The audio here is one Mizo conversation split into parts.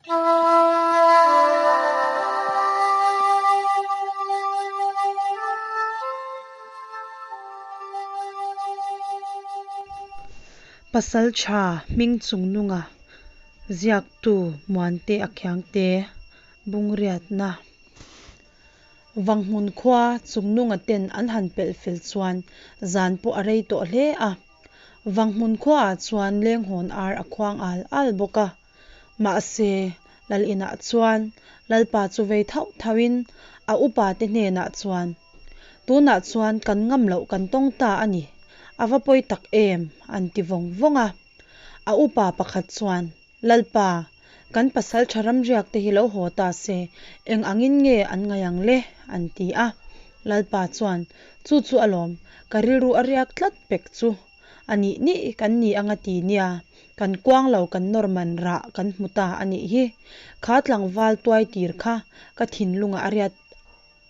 Pasaltha hming chungnunga ziaktu Muante a Khiangte Bungriatna Vanghmun khua chungnunga ten an han pelh fel chuan zan pawh a rei tawh hle a. Vanghmun khuaah chuan lenghawn ar a khuang al al bawk a. Mahse, Lal inah chuan Lalpa chu vei thauh thauhin a upate hnenah chuan, Tunah chuan kan ngam loh kan tawng ta a ni, a va pawi tak em? an ti vawng vawng a. A upa pakhat chuan, Lalpa, kan pasaltha ramriak te hi lo haw ta se, eng angin nge an ngaih ang le? an ti a. Lalpa chuan, Chu chu alawm, ka rilru a riak tlat pek chu. A nih nih kan ni anga ti nia, kan kuang lo kan nawr man rah kan hmu ta a nih hi. Kha tlangval tuai tir kha ka thinlungah a riat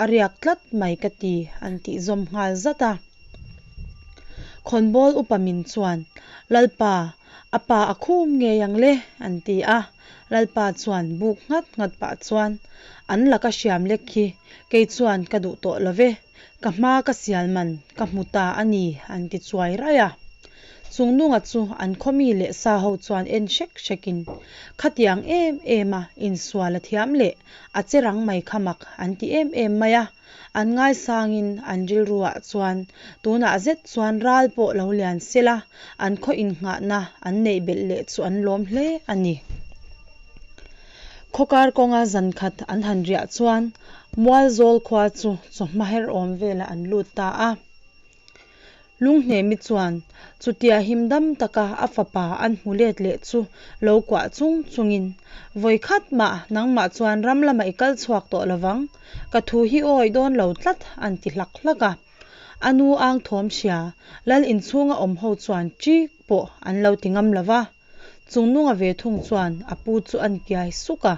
a riak tlat mai ka ti an tih zawm nghal zat a. Khawnbawl upa min chuan, Lalpa, a pa a khum ngei ang le an ti a. Lalpa chuan buk nghat nghat pah chuan, An laka hriam lek khi kei chuan ka duh tawh lo ve. Ka hma ka sial man ka hmu ta a ni an ti chuai raih a. Chungnunga chu an khawmi leh sa ho chuan en hrek hrekin khatiang em em a insual a thiam leh a che rang mai kha mak an ti em em mai a. An ngaisangin an rilruah chuan tunah zet chuan ral pawh lo lian sela an khaw innghahna an neih belh leh chu an lawm hle a ni. Khawkar kawnga zankhat an han riah chuan Mualzawl khua chu chawhma her awm velah an lut ta a. Lunghnemi chuan chutia him dam taka a fapa an hmu let leh chu lo kuah chung chungin, Vawi khat mah nangmah chuan ram lamah i kal chhuak tawh lovang, ka thu hi awi dawn lo tlat an ti hlak hlak a. A nu ang thawm hria, lal inchhunga awm ho chuan ṭik pawh an lo ti ngam lova. Chungnunga ve thung chuan a pu chu an kiai suk a,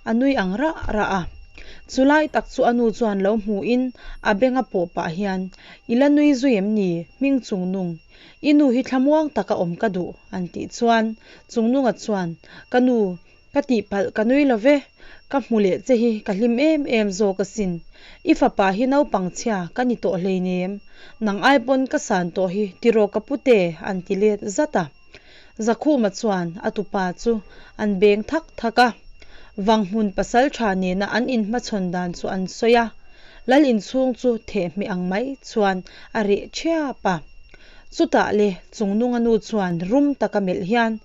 a nui ang rah rah a. Chulai tak chu a nu chuan lo hmuhin a benga pawh pah hian, I la nui zui em ni, hming Chungnung? I nu hi thlamuang taka awm ka duh, an tih chuan Chungnunga chuan, Ka nu, ka tihpalh ka nui lo ve, ka hmu leh che hi ka hlim em em zawk asin. I fapa hi naupang chhia ka ni tawh hleinem, nang ai pawn ka san tawh hi tiraw ka pute, an ti let zat a. Zakhuma chuan a tupa chu an beng thak thak a, Vanghmun pasaltha nena an inhmachhawn dan chu an sawi a, Lal inchhung chu thehhmeh ang mai chuan a reh thiap a. Chutah le Chungnunga nu chuan rum taka melh hian,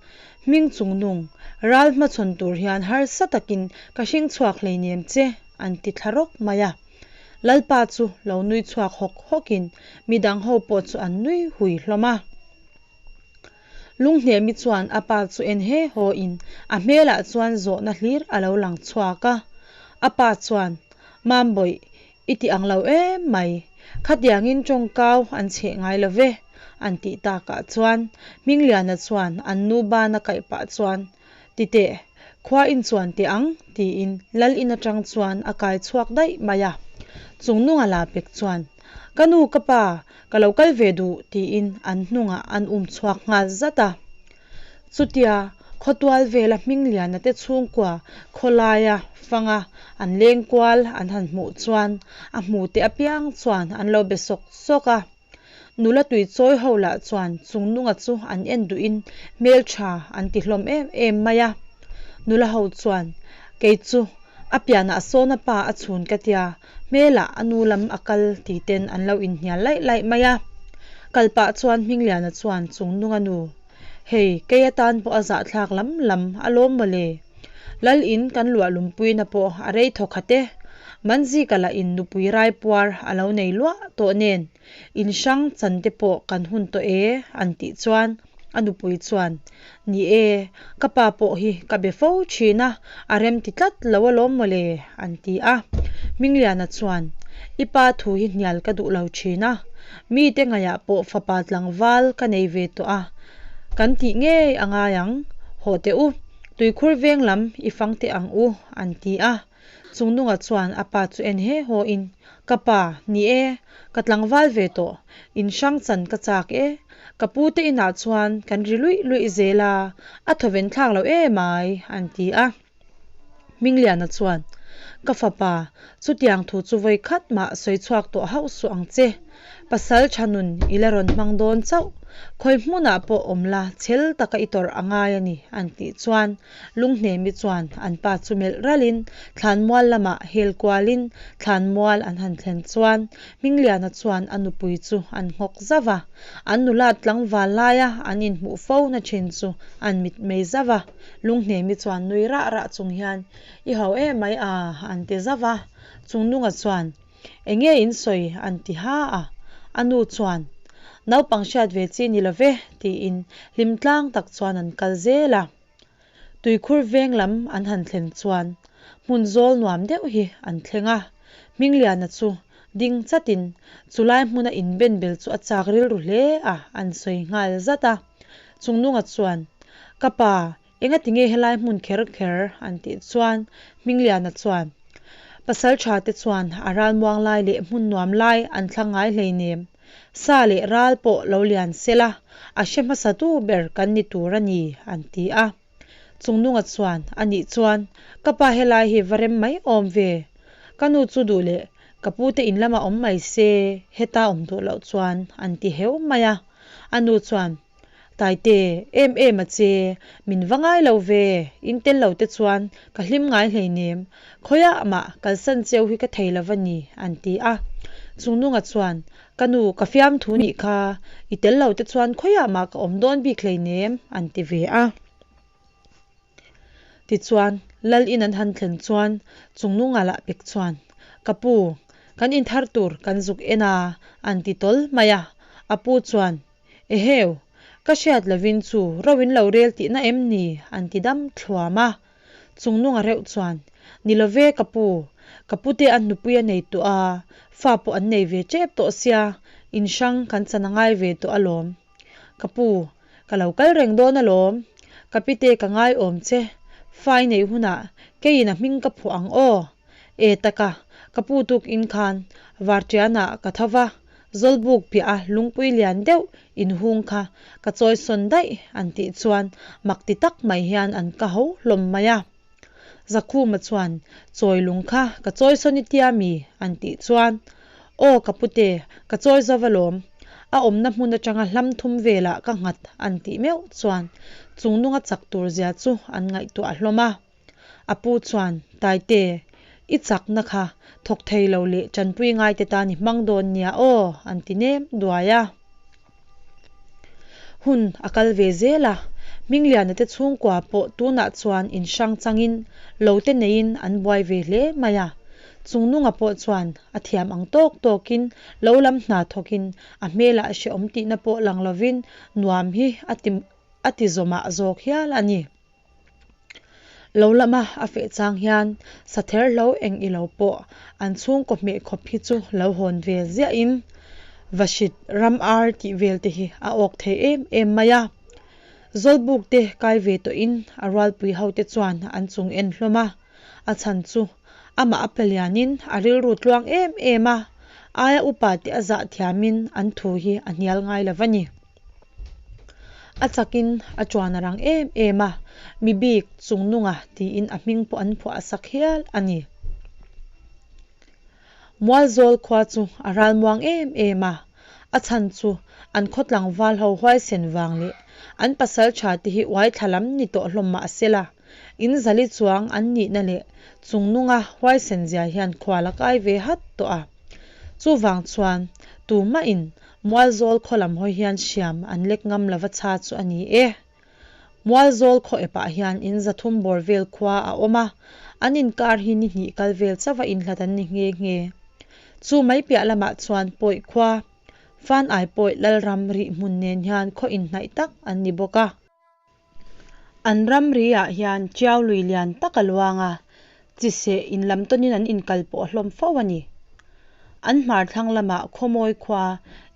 Hming Chungnung, ral hmachhawn tur hian harsa takin ka hring chhuak hleinem che, an ti thla rawk mai a. Lalpa chu lo nui chhuak hawk hawkin midang ho pawh chu an nui hui hlawm a. Lunghnemi chuan a pa chu en he haw in a hmelah chuan zawhna hlir a lo lang chhuak a. A pa chuan, Mambawih, i ti ang lo em mai. Khatiangin tawngkau an chheh ngai lo ve, an tih takah chuan Hmingliana chuan an nu bana kaih pah chuan, Ti teh, khua inchuan teh ang, tiin Lal in atang chuan a kai chhuak daih mai a. Chungnunga la pek chuan, Ka nu ka pa, ka lo kal ve duh, tiin an hnungah an um chhuak nghal zat a. Chutia khawtual vela Hmingliana te chhungkua khawlaia fanga an leng kual an han hmuh chuan a hmute apiang chuan an lo be sawk sawk a. Nula tui chawi ho lah chuan Chungnunga chu an en duhin hmeltha an ti hlawm em em mai a. Nula ho chuan, Kei chu a pianah sawn a pa a chhun ka tia, hmelah a nu lam a kal ti ten an lo inhnial laih laih mai a. Kal pah chuan Hmingliana chuan Chungnunga nu, Hei, kei atan pawh a zahthlak lam lam a lawm mawle. Lal in kan luah lumpuina pawh a rei thaw khat e. Manzika lah in nupui raipuar a lo nei luah tawh nen in hrang chan te pawh kan hun tawh e an tih chuan a nupui chuan, Ni e, ka pa pawh hi ka be fo thin a, a rem ti tlat lo alawm mawle an ti a. Hmingliana chuan, I pa thu hi hnial ka duh lo thin a, mite ngaihah pawh fapa tlangval ka nei ve tawh a, kan tih ngei a ngai ang, hawh teh u, tuikhur veng lam i fang teh ang u an ti a. Chungnunga chuan a pa chu en he haw in, Ka pa, ni e, ka tlangval ve tawh, in hrang chan ka chak e. Ka pu te inah chuan kan ri luih luih zel a, a thawven thlak lo em ai, an ti a. Hmingliana chuan, Ka fapa, chutiang thu chu vawi khat mah sawi chhuak tawh hauh suh ang che. Pasal tha nun i la rawn hmang dawn chauh. Khawi hmunah pawh awm la, chhel taka i tawrh a ngai a ni, an tih chuan Lunghnemi chuan an pa chu melh ralhin thlanmual lamah hel kualin thlanmual an han thlen chuan Hmingliana chuan a nupui chu an nghawk zauh a, an nula tlangval laia an inhmuh fo na thin chu an mitmei zauh a, Lunghnemi chuan nui rah rah chung hian I ho em mai a an ti zauh a, Chungnunga chuan Enge in sawi an ti ha a, a nu chuan Naupang hriat ve chi ni lo ve tiin hlim tlang tak chuan an kal zel a. Tuikhur veng lam an han thlen chuan hmun zawl nuam deuh hi an thleng a, Hmingliana chu ding chatin chulai hmuna inben bel chu a chak rilru hle a an sawi nghal zat a. Chungnunga chuan, Ka pa, engati nge helai hmun kher kher? an tih chuan Hmingliana chuan, Pasaltha te chuan a ralmuang lai leh hmun nuam lai an thlang ngai hleinem. Sa leh ral pawh lo lian se la, a hre hmasa tu ber kan ni tur a ni, an ti a. Chungnunga chuan, A nih chuan, ka pa helai hi va rem mai awm ve. Ka nu chu duh leh ka pu te in lamah awm mai se, heta awm duh loh chuan, an ti heu mai a. A nu chuan, Taite, em em a che, min va ngai lo ve, in tel lo te chuan ka hlim ngai hleinem, khawiah mah kalsan cheu hi ka thei lo va ni, an ti a. Chungnunga chuan, Ka nu, ka fiamthu nih kha, i tel lo te chuan khawiah mah ka awm dawn bik hleinem, an ti ve a. Tichuan, Lal in an han thlen chuan Chungnunga lah pek chuan, Ka pu, kan inthar tur kan zuk en a, an ti tawl mai a. A pu chuan, Eheu, ka hriat lovin chu ro in lo rel tihna em ni? an ti dam thluam a. Chungnunga reuh chuan, Ni lo ve ka pu, ka pute an nupui a nei tawh a, fa pawh an nei ve tep tawh sia, in hrang kan chan a ngai ve tawh alawm. Ka pu, ka lo kal reng dawn alawm, ka pite ka ngai awm che, fa i neih hunah keiin a hming ka phuah ang aw. E taka, ka pu tukin khan Vartianah ka tho va, Zawlbuk piah a lungpui lian deuh inhung kha ka chawi sawn daih an tih chuan mak ti tak mai hian an ka ho hlawm mai a. Zakhuma chuan chawi lung kha ka chawi sawn i tia mi? an tih chuan Aw ka pute, ka chawi zo alawm. A awmna hmun atanga hlam thum velah ka nghat an tih meuh chuan chungnunga chak tur zia chu an ngaihtuah hlawm a. A pu chuan, Taite, i chakna kha thawk thei lo leh tanpui ngaite tan i hmang dawn nia aw, an ti nem duai a. Hun a kal ve zel a, Hmingliana te chhungkua pawh tunah chuan in hrang changin lo te neiin an buai ve hle mai a. Chungnunga pawh chuan a thiam ang tawk tawkin lo lam hna thawkin a hmelah hrehawm tihna pawh lang lovin nuam hi a ti a ti zawmah zawk hial a ni. Lo lama a feh chang hian sather hlo eng ilo pawh an chhungkaw hmeh khawp hi chu lo hawn ve ziahin Vahrit ram ar tih vel te hi a awk thei em em mai a. Zawlbuk te kai ve tawhin a rualpui ho te chuan an chung en hlawm a, a chhan chu amah a palianin a rilru tluang em em a, aia upa te a zah thiamin an thu hi a hnial ngai lo va ni. A chakin a tuan a rang em em a, mi bik Chungnunga tiin a hming pawh an phuah sak hial a ni. Mualzawl khua chu a ralmuang em em a, a chhan chu an khaw tlangval ho huaisen vang leh an pasal tha te hi uai thla lam ni tawh hlawm mah sela, in zali chuang an nihna leh Chungnunga huaisen zia hian khual a kai ve hat tawh a. Chuvang chuan tumahin Mualzawl khaw lam hawi hian hriam an lek ngam lova chha chu a ni e. Mualzawl khaw epah hian in zathum bawr vel khua a awm a, an inkar hi ni hnih kal vel chauh a inhlat an ni nghe nghe. Chu mai piah lamah chuan Pawih khua, Fan Ai Pawih Lalram rih hmun nen hian khaw inhnaih tak an ni bawk a. An ramri ah hian Tiau lui lian tak a luang a, chiseh in lam tawnin an inkal pawh hlawm fo a ni. An hmar thlang lamah Khawmawi khua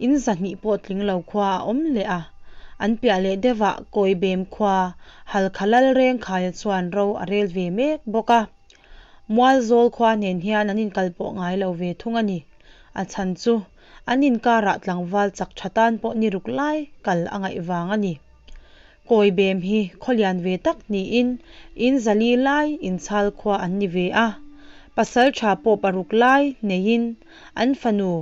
in zahnih pawh tling lo khua a awm leh a, an piah leh deuhah Kawibem khua Halkha Lalrengkhaia chuan ro a rel ve mek bawk a. Mualzawl khua nen hian an inkal pawh ngai lo ve thung a ni. A chhan chu an inkarah tlangval chak tha tan pawh ni ruk lai kal a ngaih vang a ni. Kawibem hi khaw lian ve tak niin in 400 lai inchhal khua an ni ve a. Pasaltha pawh paruk lai neiin an fanu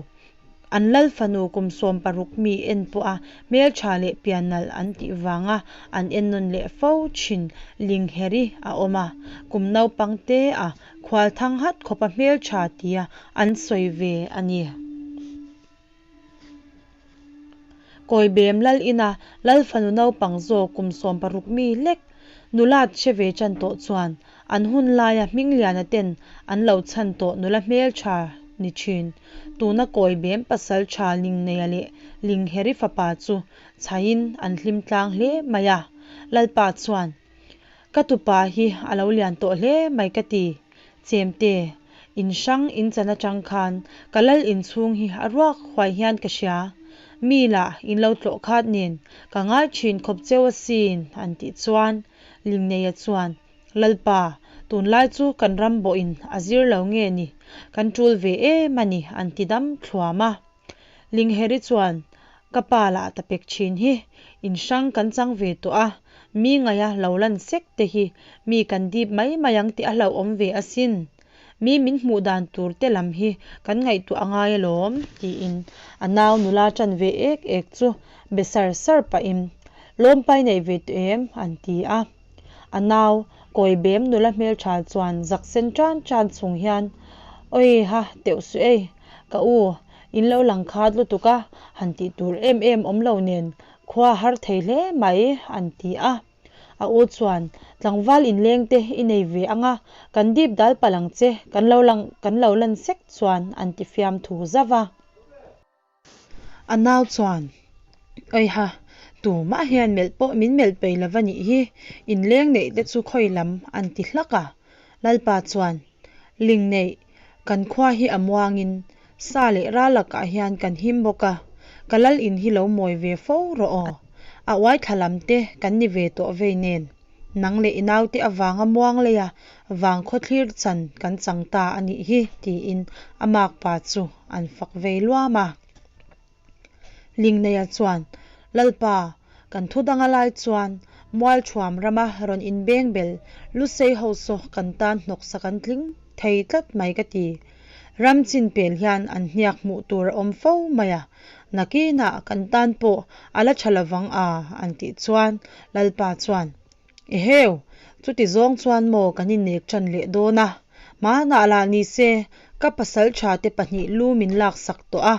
an lal fanu kum 16 mi en pawha hmeltha leh piannalh an tih vanga an ennawn leh fo thin Lingheri a awm a, kum naupang te a khual thang hat khawpa hmeltha tia an sawi ve a ni. Kawibem lal ina lal fanu naupang zawk kum 16 mi lek nulat hre ve tan tawh chuan an hun laia Hmingliana ten an lo chhan tawh nula hmeltha ni thin. Tuna Kawibem pasaltha Lingneia leh Lingheri fapa chu chhaiin an hlim tlang hle mai a. Lalpa chuan, Ka tupa hi a lo lian tawh hle mai ka ti. Chemte, in hrang in chan atang khan ka lal inchhung hi a ruak huai hian ka hria. Mi lah in lo tlawh khat nen ka ngai thin khawp cheu asin an tih chuan Lingneia chuan, Lalpa, tunlai chu kan ram bawhin a zir lo nge ni, kan tul ve em a ni an ti dam thluam a. Lingheri chuan, Ka pa lah ta pek thin hi, in hrang kan chang ve tawh a, mi ngaia lo lan sek te hi mi kan dip mai mai ang tih a hlauhawm ve asin. Mi min hmuh dan tur te lam hi kan ngaihtuah a ngai alawm, tiin a nau nula ṭan ve ek ek chu be sar sar pahin, Lawmpai nei ve tawh em? an ti a. A nau, Kawibem nula hmelṭha chuan zak sen ṭan ṭan chung hian, Awi ha, teuh suh ei, ka u, in lo lang khat lutuk a, han tih tur em em awm lo nen, khua har thei hle mai, an ti a. A u chuan, Tlangval inleng te i nei ve ang a, kan dip dal palh ang che, kan lo lang, kan lo lan sek chuan an ti fiamthu zauh a. A nau chuan, Aiha, tumah hian melh pawh min melh peih lo va nih hi, inleng neih te chu khawi lam an ti hlak a. Lalpa chuan, Ling neih, kan khua hi a muangin sa leh ral lakah hian kan him bawk a, ka lal in hi lo mawi ve fo rawh aw. A uai thla lam te kan ni ve tawh vei nen. Nang leh i naute avanga muang leia vang khawthlir chan kan chang ta a nih hi, tiin a makpa chu an fak vei luam a. Lingneia chuan, Lalpa, kan thu danga lai chuan Mualthuam rama rawn inbeng bel Lusei ho saw kan tan hnawksak an tling thei tlat mai ka ti. Ram chin pel hian an hniak hmuh tur a awm fo mai a, nakinah kan tan pawh a la tha lovang a, an tih chuan Lalpa chuan, Eheu, chuti zawng chuan maw kan innek tan leh dawn a, hmanah lah ni se ka pasal tha te pahnih lu min laksak tawh a,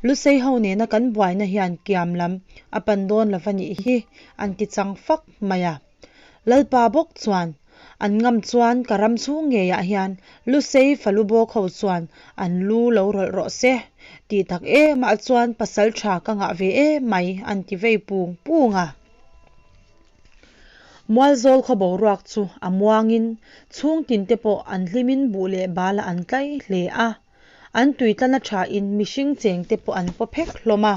Lusei ho nena kan buaina hian kiam lam a pan dawn lova nih hi, an ti chang fak mai a. Lalpa bawk chuan, An ngam chuan ka ram chhung ngeiah hian Lusei falu bawk ho chuan an lu lo rawlh rawh se. Tih tak emah chuan pasal tha ka ngah ve em mai an ti vei pung pung a. Mualzawl khaw boruak chu a muangin chhungtin te pawh an hlimin buh leh balah an tlai hle a. An tuitlana thain mihring chengte pawh an paw phek hlawm a.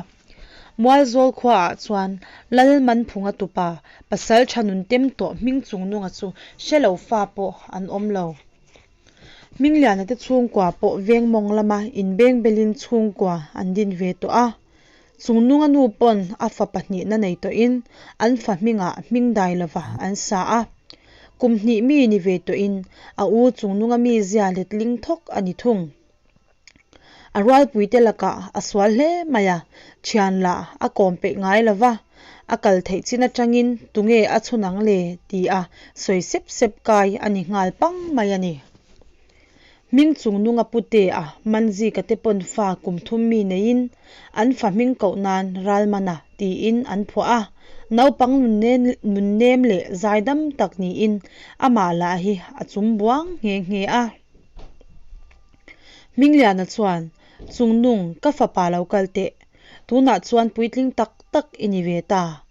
Mualzawl khuaah chuan Lal Manphunga tupa pasal tha nun tem tawh hming chungnunga chu hre lo fa pawh an awm lo. Hmingliana te chhungkua pawh veng mawng lama inbengbelin chhungkua an din ve tawh a. Chungnunga nu pawn a fa pahnihna nei tawhin an fa hmingah hming dai lova an sa a. Kum hnih mi ni ve tawhin a u Chungnunga mizia letling thawk a ni thung. A rualpuite lakah a sual hle mai a, thian lah a kawm peih ngai lova, a kal theih chin atangin tunge a chhun ang le tia sawi sep sep kai a ni nghal pang mai a ni. Hming chungnunga pute a Manzika te pawn fa kum thum mi neiin an fa hming koh nan Ralmana tiin an phuah a, naupang nunnem leh zaidam tak niin amah lah hi a chum buang nghe nghe a. Hmingliana chuan, Chungnung, ka fapa lo kal teh. Tunah chuan puitling tak tak i ni ve ta.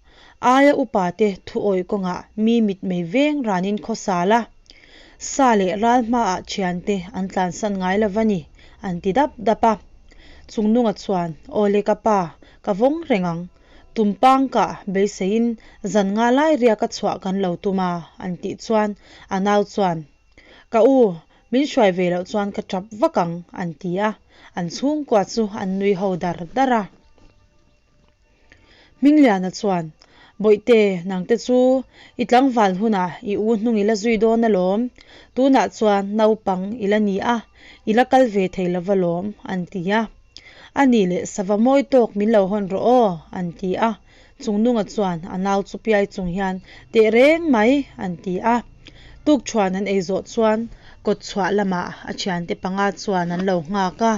Aia upa te thu awih kawngah mi mitmei veng ranin khawsa la. Sa leh ral hmaah thiante an tlansan ngai lo va ni, an ti dap dap a. Chungnunga chuan, Awle ka pa, ka vawng reng ang. Tumpang kah beiseiin zan nga lai riaka chhuah kan lo tum a, an tih chuan a nau chuan, Ka u, min hruai ve loh chuan ka tap vak ang, an ti a. An chhungkua chu an nui ho dar dar a. Hmingliana chuan, Bawihte, nangte chu i tlangval hunah i u hnung i la zui dawn alawm, tunah chuan naupang i la ni a, i la kal ve thei lo va lawm, an ti a. A nih leh sava mawi tawk min lo hawn rawh aw, an ti a. Chungnunga chuan a nau chu piai chung hian, Teh reng mai, an ti a. Tukṭhuan an ei zawh chuan kawtchhuah lamah a thiante panga chuan an lo nghak a.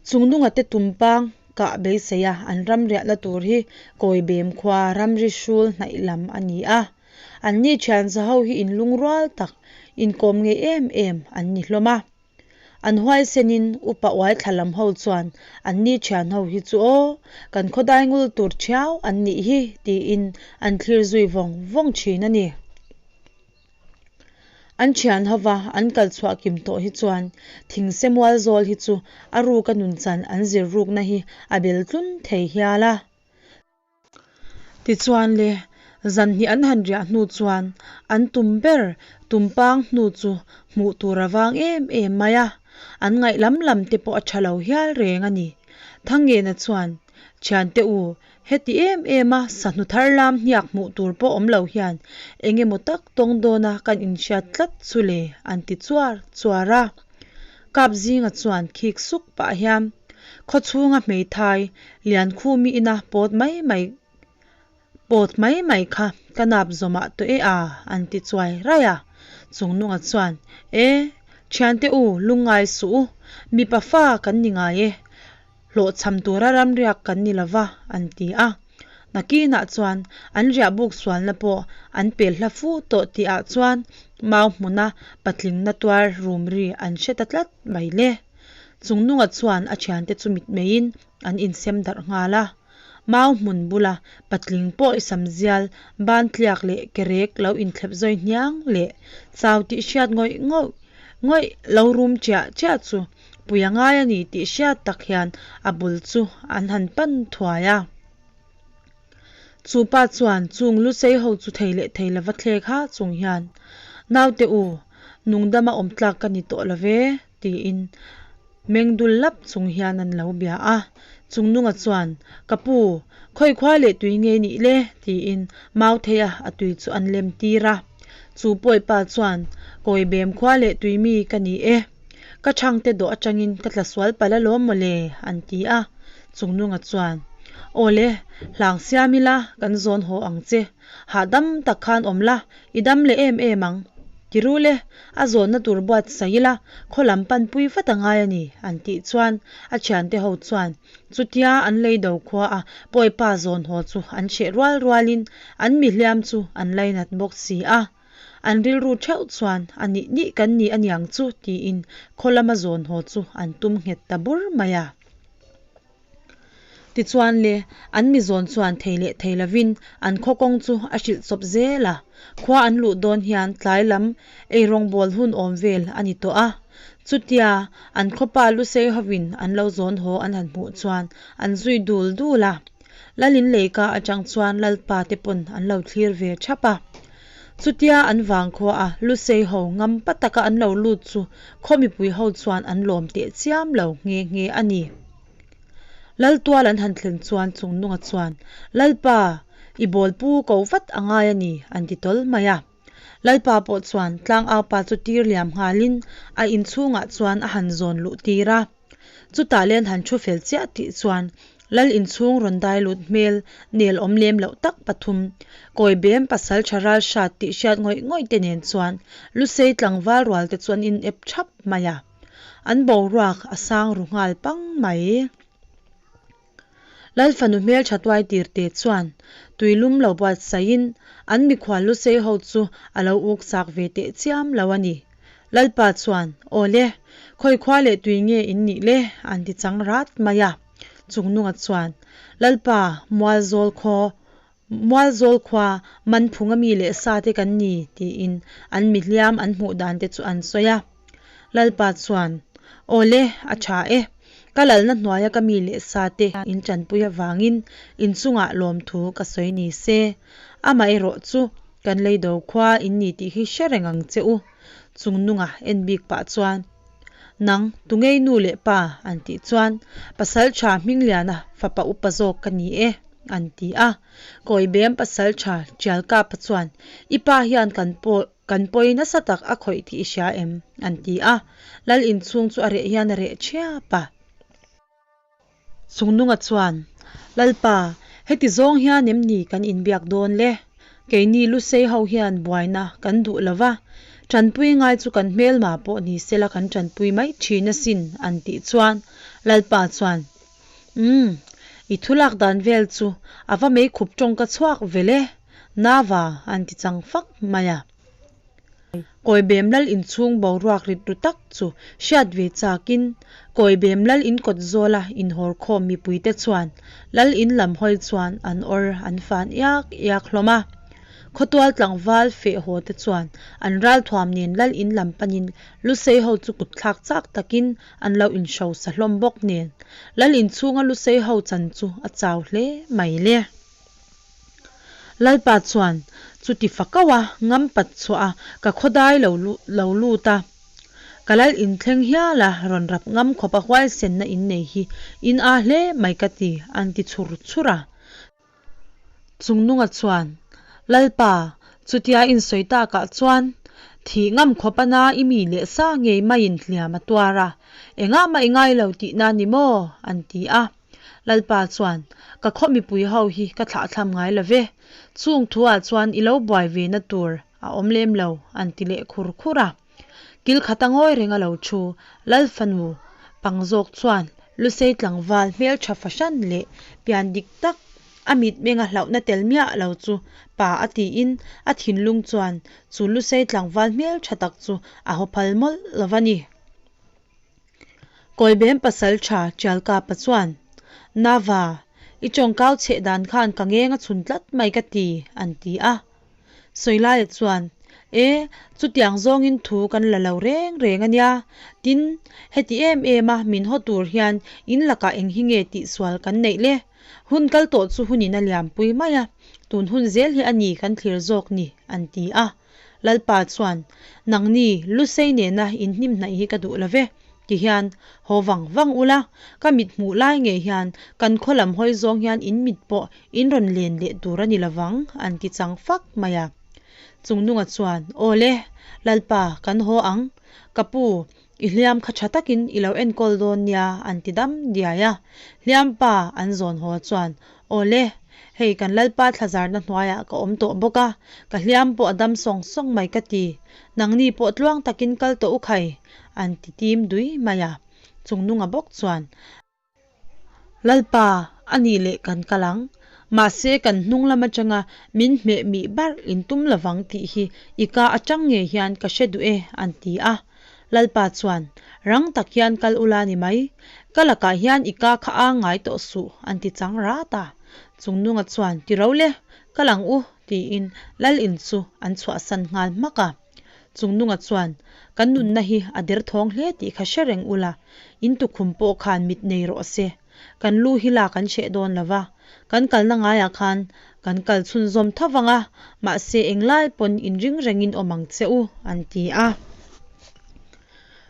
Chungnunga te tumpang kah beisei a an ram riahna tur hi Kawibem khua ramri hrul hnaih lam a ni a. Anni thianza ho hi inlungrual tak, inkawm ngei em em an ni hlawm a. An huaisenin upa uai thla lam ho chuan anni thian ho hi chu aw, kan khawdai ngul tur thiau an nih hi tiin an thlir zui vawng vawng thin a ni. An thian hova an kal chhuah kim tawh hi chuan thingse mual zawl hi chu a ruka nunchan an zir rukna hi a bel tlun thei hial a. Tichuan le, zan hnih an han riah hnu chuan an tum ber tumpang hnu chu hmuh tur a vang em em mai a, an ngaih lam lam te pawh a tha lo hial reng a ni. Thangngena chuan, Thiante u, heti em em a sahnu thar lam hniak hmuh tur pawh awm lo hian eng emaw tak tawng dawna kan inhriat tlat chu le, an ti chuar chuar a. Kapzinga chuan khik suk pah hian, Khawchhunga hmeithai Liankhumi ina pawt mai mai pawt mai mai kha ka nap zawmah tawh e a, an ti chuai raih a. Chungnunga chuan, E, thiante u, lungngai suh u, mipa fa kan ni ngai e, hlawhchham tura ramriak kan ni lova, an ti a. Nakinah chuan an riahbuk sualna pawh an pel hla fu tawh tihah chuan mau hmuna patlingna tuar rum ri an hre ta tlat mai le. Chungnunga chuan a thiante chu mitmeiin an insem darh nghal a. Mau hmun bula patling pawh i sam zial ban tliak leh ke rek lo inthlep zawi hniang leh chau tih hriat ngawih ngawih ngawih lo rum chiah chiah chu pui a ngai a ni tih hriat tak hian a bul chu an han pan thuai a. Chu pa chuan chung lusei ho chu thei leh thei lova thlek ha chung hian, Naute u, nungdama awm tlak ka ni tawh lo ve, tiin meng dul lap chung hian an lo bia a. Chungnunga chuan, Ka pu, khawi khua leh tui nge nih le? tiin Mautheia a tui chu an lem tir a. Chu pawipa chuan, Kawi bem khua leh tui mi ka ni e. Ka chhangte dawh atangin ka tla sual palh alawm mawle, an ti a. Chungnunga chuan, Aw le, hlang siam ila kan zawn haw ang che. Hahdam tak khan awm la, i dam leh em em ang. Ti ru le, a zawnna tur buatsaih ila khaw lam panpui vat a ngai a ni, an tih chuan a thiante ho chuan chutia an lei do khua a pawipa zawn haw chu an hreh rual rualin an mihliam chu an lainat bawk si a. An rilru theuh chuan a nih nih kan ni aniang chu tiin khaw lama zawn haw chu an tum nghet ta bur mai a. Tichuan le, an mi zawn chuan thei leh thei lovin an khaw kawng chu a hrilh chawp zel a. Khua an luh dawn hian tlai lam eirawngbawl hun awm vel a ni tawh a. Chutia an khawpa lusei hovin an lo zawn haw an han hmuh chuan an zui dul dul a. Lalin leika atang chuan Lalpa te pawn an lo thlir ve thap a. Chutia an vangkhua a lusei ho ngam pa taka an lo lut chu khaw mipui ho chuan an lawm teh chiam lo nghe nghe a ni. Laltual an han thlen chuan Chungnunga chuan, Lalpa, i bawlpu ko vat a ngai a ni, an ti tawl mai a. Lalpa pawh chuan tlangaupa chu tir liam nghalin a inchhungah chuan a han zawn luh tir a. Chutah len han thu fel chiah tih chuan Lal inchhung rawn dai lut hmel nel awm lem loh tak pathum, kawi bem pasal tha ral hrat tih hriat ngawih ngawih te nen chuan Lusei tlangval rual te chu an in ep thap mai a. An boruak a sang ru nghal pang mai. Lal fanu hmeltha tuai tir te chuan tuilum lo buatsaihin an mikhual lusei ho chu a lo uk chak ve teh chiam lo a ni. Lalpa chuan, Aw le, khawi khua leh tui nge in nih le? an ti chang rat mai a. Chungnunga chuan, Lalpa, Mualzawl khaw, Mualzawl khua Manphunga mi leh sa te kan ni, tiin an mihliam an hmuh dan te chu an sawi a. Lalpa chuan, Aw le, a tha e. Ka lalna hnuaia ka mi leh sa te in tanpui avangin in chungah lawmthu ka sawi ni se. Amaherawh chu kan leido khua in ni tih hi hre reng ang che u. Chungnunga en bik pah chuan, Nang, tungei nu leh pa? an tih chuan, Pasaltha Hmingliana fapa upa zawk ka ni e, an ti a. Kawibem pasalṭha Ṭialkapa chuan, I pa hian kan pawh kan pawi nasa tak a khawih tih i hria em? an ti a. Lal inchhung chu a reh hian a reh ṭhiap a. Chungnunga chuan, Lalpa, heti zawng hian em ni kan inbiak dawn le? Keini Lusei ho hian buaina kan duh lo va, tanpui ngai chu kan hmelma pawh ni sela kan tanpui mai thin asin, an tih chuan Lalpa chuan, Umm, i thu lak dan vel chu a va meikhup tawng ka chhuak vel e, Nava, an ti chang fak mai a. Kawibem lal inchhung boruak rit ru tak chu hriat ve chakin Kawibem lal in kawt zawla inhawrkhawm mipuite chuan lal in lam hawi chuan an awr an fan iak iak hlawm a. Khawtual tlangval feh haw te chuan an ralthuam nen lal in lam panin Lusei ho chu kut thlak chak takin an lo inhrosa hlawm bawk nen lal inchhunga Lusei ho chan chu a chau hle mai le. Lalpa chuan, Chuti fa kau a, ngam pat chhuah a, ka khawdai lo lo lut a. Ka lal inthleng hial a, rawn rap ngam khawp a huaisenna in nei hi in aa hle mai ka ti, an ti chhur chhur a. Chungnunga chuan, Lalpa, chutia insawi takah chuan thih ngam khawp a na i mi leh sa ngei maiin hliam a tuar a, engah mah i ngai lo tihna ni maw? an ti a. Lalpa chuan, Ka khaw mipui ho hi ka thlahthlam ngai lo ve, chung thuah chuan i lo buai ve na tur a awm lem lo, an ti leh khur khur a. Kil khata ngawi reng a lo thu, Lal fanu pang zawk chuan Lusei tlangval hmeltha fahran leh pian dik tak, a mitmenga hlauhna tel miah lo chu pa a tiin a thinlung chuan chu Lusei tlangval hmeltha tak chu a haw phal mawlh lo va ni. Kawibem pasal tha Ṭialkapa chuan, Nava, i tawngkau chheh dan khan ka ngeng a chhun tlat mai ka ti, an ti a. Sawilaia chuan, E, chutiang zawngin thu kan la lo reng reng a nia. Tin, heti em em a min haw tur hian in lakah eng hi nge tihsual kan neih le? Hun kal tawh chu hunin a liampui mai a, tun hun zel hi a ni kan thlir zawk ni, an ti a. Lalpa chuan, Nangni, Lusei nena inhnim hnaih hi ka duh lo ve, ti hian haw vang vang ula, ka mit hmuh lai ngei hian kan khaw lam hawi zawng hian in mit pawh in rawn len leh tur a ni lo vang, an ti chang fak mai a. Chungnunga chuan, Aw le, Lalpa, kan haw ang. Ka pu, i hliam kha tha takin i lo enkawl dawn nia, an ti dam diai a. Hliampa an zawn haw chuan, Aw le, hei kan Lalpa thlazarna hnuaiah ka awm tawh bawk a, ka hliam pawh a dam sawng sawng mai ka ti. Nangni pawh tluang takin kal tawh u khai, an ti tim dui mai a. Chungnunga bawk chuan, Lalpa, a nih leh kan kal ang. Mahse kan hnung lam atanga min hmeh mih barh in tum lovang tih hi i ka atang ngei hian ka hre duh e, an ti a. Lalpa chuan, Rang tak hian kal ula ni mai. Ka lakah hian i ka kha a ngai tawh suh, an ti chang rat a. Chungnunga chuan, Ti ro le, kal ang u, tiin Lal in chu an chhuahsan nghal hmak a. Chungnunga chuan, Kan nunna hi a derthawng hle tih kha hre reng ula, in tukhum pawh khan mit nei rawh se. Kan lu hi lak an hreh dawn lo va, kan kalna ngaiah khan kan kal chhunzawm tho vang a, mahse englai pawn inring rengin awm ang che u, an ti a.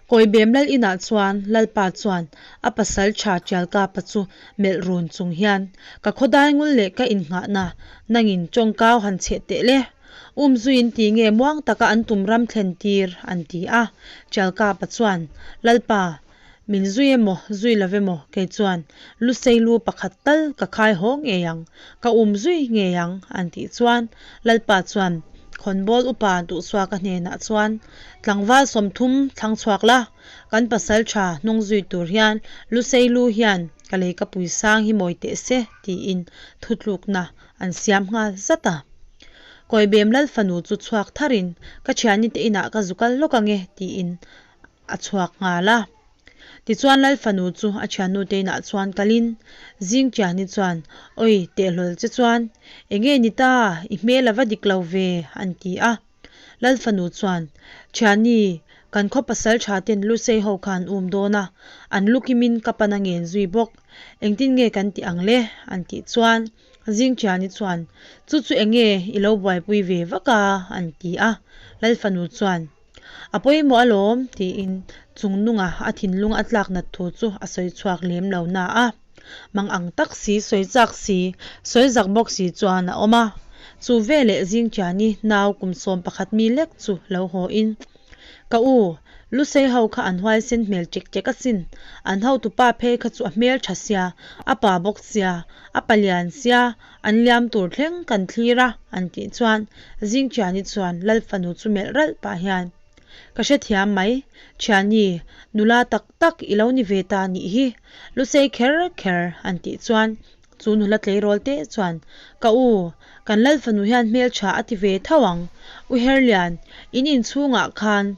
Kawibem lal inah chuan Lalpa chuan a pasal tha Tialkapa chu melh run chung hian, Ka khawdai ngul leh ka innghahna nangin tawngkau han chheh teh le, Umzuiin ti nge muang taka an tum ram thlen tir, an ti a. Tialkapa chuan, Lalpa, Min zui emaw, zui lo emaw, kei chuan Lusei lu pakhat tal ka khai haw ngei ang, ka um zui ngei ang, an tih chuan Lalpa chuan Khawnbawl upa Duhsuaka hnenah chuan, Tlangval 30 thlang chhuak la, kan pasal tha hnung zui tur hian Lusei lu hian ka lei ka pui sang hi mawi teh se, tiin thutlukna an siam nghal zat a. Kawibem Lal fanu chu chhuak tharin, Ka thiani te inah ka zu kal lawk ange, tiin a chhuak nghal a. Tichuan Lal fanu chu a thiannu te inah chuan kalin Zingtiani chuan, Oi, tehlawl che chuan, enge ni ta, i hmel a va dik lo ve, an ti a. Lal fanu chuan, Thiani, kan khaw pasal tha ten Lusei ho kha an um dawn a, an lu kimin ka pan a ngen zui bawk, engtin nge kan tih ang le? an tih chuan Zingtiani chuan, Chu chu enge i lo buaipui ve vak a? an ti a. Lal fanu chuan, A pawimawh alawm, tiin Chungnunga a thinlung a tlak nat thu chu a sawi chhuak lem lo na a. Mang ang tak si, sawi chak si, sawi zak bawk si chuan a awm a. Chu veleh Zingtiani nau kum 11 mi lek chu lo haw in, Ka u, Lusei ho kha an huaisen hmel ṭek ṭek asin. An hotupa phei kha chu a hmel ṭha sia, a pa bawk sia, a palian sia, an liam tur thleng kan thlir a, an tih chuan Zingtiani chuan Lal fanu chu melh ralh pah hian, Ka hrethiam mai, thiani, nula tak tak i lo ni ve ta nih hi, Lusei kher kher, an tih chuan chu nula tleirawl te chuan, Ka u, kan Lal fanu hian hmeltha a ti ve tho ang, U Herlian, in inchhungah khan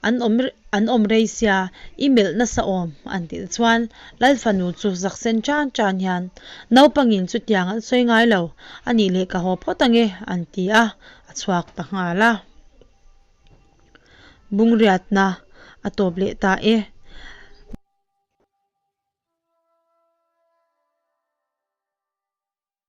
an awm an awm rei sia, i melh nasa awm, an tih chuan Lal fanu chu zak sen tan tan hian, Naupangin chutiang an sawi ngai lo, a nih leh ka haw phawt ange, an ti a, a chhuak ta nghal a. Bungriatna a tawp leh ta e.